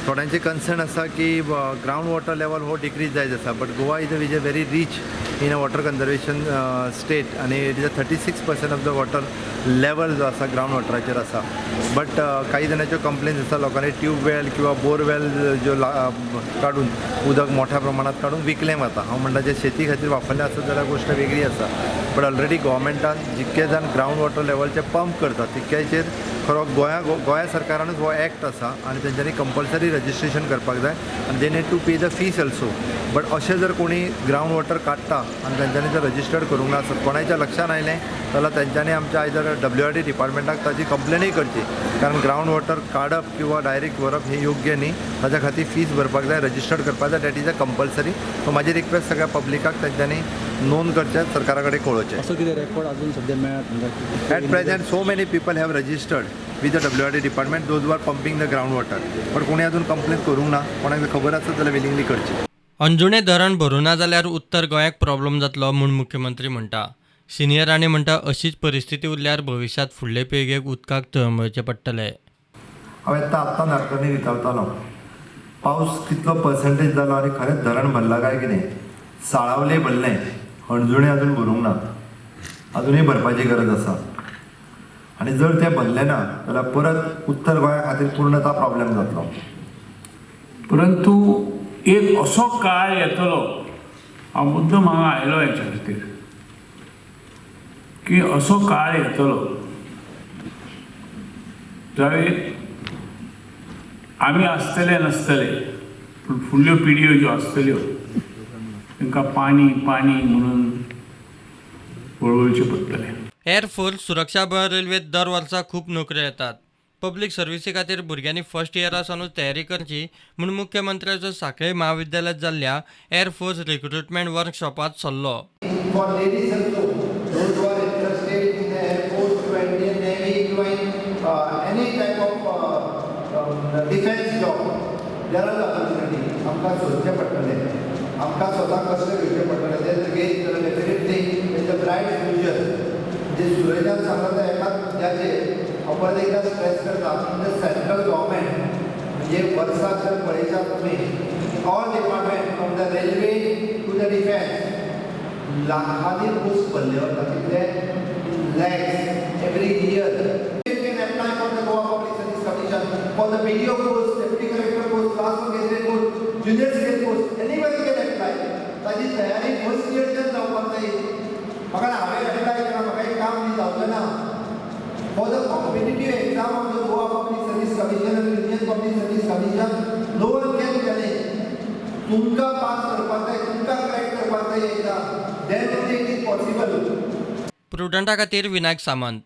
थोड्यांचे कन्सर्न आसा की ग्रावंड वॉटर लेवल हो डिक्रीज जायत आसा, but Goa is a very rich in a water conservation state आनी it is a 36% of the water level जो आसा ग्रावंड वॉटराचेर आसा. बट काही जाणांच्यो कंप्लेन्स आसा, लोकांनी ट्यूबवेल किंवा बोरवेल ज्यो काडून उदक मोठ्या प्रमाणात काडून विकलें वता. हांव म्हणटा, जे शेती खातीर वापरलें आसत जाल्यार गोश्ट वेगळी आसा, बट ऑलरेडी गोवोरमेंटान जितके जाण ग्रावंड वॉटर लेवलचे पंप करतात तितक्याचेर खरो गोंया सरकारानूच हो एक्ट आसा आनी तेंच्यांनी कंपल्सरी रजिस्ट्रेशन करपाक जाय आनी they need to pay the fees also. But अशें जर कोणी ग्रावंड वॉटर काडटा आनी तेंच्यांनी जर रजिस्टर्ड करूंक ना आसत, कोणाच्या लक्षान आयलें जाल्यार तेंच्यांनी आमच्या आयदर WRD डिपार्टमेंटाक ताजी कंप्लेनूय करची, कारण ग्रावंड वॉटर काडप किंवा डायरेक्ट व्हरप हें योग्य न्ही. ताच्या खातीर फीस भरपाक जाय, रजिस्टर्ड करपाक जाय, that is a compulsory. So म्हाजी रिक्वेस्ट सगळ्या पब्लिकाक तेंच्यांनी नोंद करचें, सरकारा कडेन कळोवचें. असो कितें रेकॉर्ड अजून सध्या मेळत? At present so many people have registered with the WRD department, those are pumping the ground water, but कोणी अजून कंप्लेन करूंक ना. कोणाक खबर आसत जाल्यार विलिंगली करची. अंजुणे धरण भरूना जाल्यार उत्तर गोंयाक प्रॉब्लम जातलो म्हूण मुख्यमंत्री म्हणटा. सिनियर राणे म्हणटा, अशीच परिस्थिती उरल्यार भविश्यांत फुडले पिळगेक उदकाक तळमळचें पडटलें. हांवें आत्तां आत्तां नाडकर्णी विचारतालो, पावस कितलो पर्संटेज जालो आनी खरेंच धरण भरलां काय कितें. साळावले भरलें, हणजुणें अजून भरूंक ना, अजुनूय भरपाची गरज आसा आनी जर तें भरलें ना जाल्यार परत उत्तर गोंया खातीर पूर्णता प्रॉब्लेम जातलो. परंतु एक असो काळ येतलो, हांव मुद्दम हांगा आयलो हेच्या खातीर की असो काळ येतलो जावे आमी आसतले नासतले, पूण फुडल्यो पिढयो ज्यो आसतल्यो तांकां पाणी पाणी म्हणून वळवळचें पडटलें. एअरफोर्स, सुरक्षा बळ, रेल्वेत दर वर्सा खूब नोकऱ्यो येतात. पब्लीक सर्विसी खातीर भुरग्यांनी फर्स्ट इयरा सावनूच तयारी करची म्हूण मुख्यमंत्र्याचो सांखळे म्हाविद्यालयांत जाल्ल्या एअरफोर्स रिक्रुटमेंट वर्कशॉपात सल्लो. For ladies also, those who are interested in the Air Force, to Indian Navy, join any type of defense job, there are the opportunity. आमकां सोदचें पडटलें, आमकां स्वता कश्ट घेवचे पडटले. ते घेत जाल्यार definitely in the bright future, जे सुरजान सांगला त्या एकाच मुद्द्याचेर हांव परत एकदां स्ट्रेस करता. इन the central government, म्हणजे वर्साक जर पळयशात तुमी, all department from the railway to the defence, लाखांनी पोस्ट भरले वता. कितले? Lakhs every year. You can apply for the Goa Public Service Commission for the BDO post, Deputy Collector post, Class 1 Gazetted post, Junior Scale post. Anybody can apply. ताजी तयारी first इयरच्यान जावपाक जाय. म्हाका हांवें एप्लाय केला, म्हाका एक काम न्ही, जावचें ना. For the competitive exam of the Goa Public Service Commission and Indian Public Service Commission, no one can challenge. तुमकां पास करपाक जाय, तुमकां क्रॅक करपाक जाय exam, then only it is possible. प्रुडंटा खातीर विनायक सामंत.